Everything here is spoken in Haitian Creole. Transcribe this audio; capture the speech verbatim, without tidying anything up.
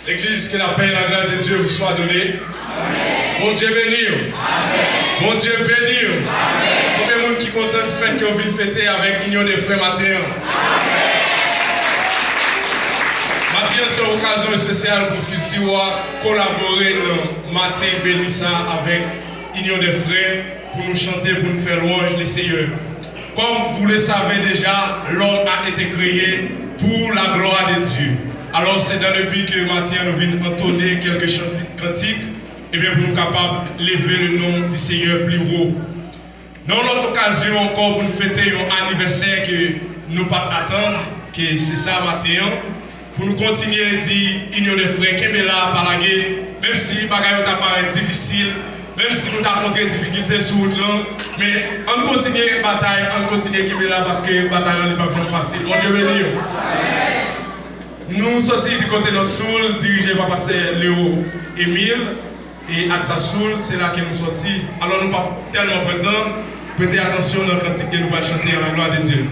Legliz, ke la pè e la gras de Dye vous soit donnée. Bondye beni w. Bondye beni w. Konbyen moun ki kontan di fèt ke w vin fete avèk Inyon de Frè maten an? Maten an se yon okazyon espesyal pou Fis di Wa kolabore nan maten beni sa avèk Inyon de Frè pou nou chante, pou nou fè lwanj le Seyè. Comme vous le savez déjà, l'homme a été créé pour la gloire de Dieu. Alors, c'est dans le but que maten an nou vin antone kèlke chanti-, kantik, ebyen, pou nou kapab leve le nom du Seigneur plus haut. Nan yon lòt okazyon ankò, pou nou fete yon anivèsè ke nou pa t atann, ke se sa maten an, pou nou kontinye di Inyon de Frè, kenbe la, pa lage, menm si bagay yo ta parèt difisil, menm si nou ta kontre difikilte sou wout lan, men ann kontinye batay, ann kontinye kenbe la, paske batay lan li p ap janm fasil. Bondye beni w. Nou soti di kote nan Soul, dirije pa pastè Leo Emile, e Atsa Soul, se la ke nou soti. Alò, nou p ap tèlman pran tan, prete atansyon nan kantik ke nou pral chante à la gloire de Dieu.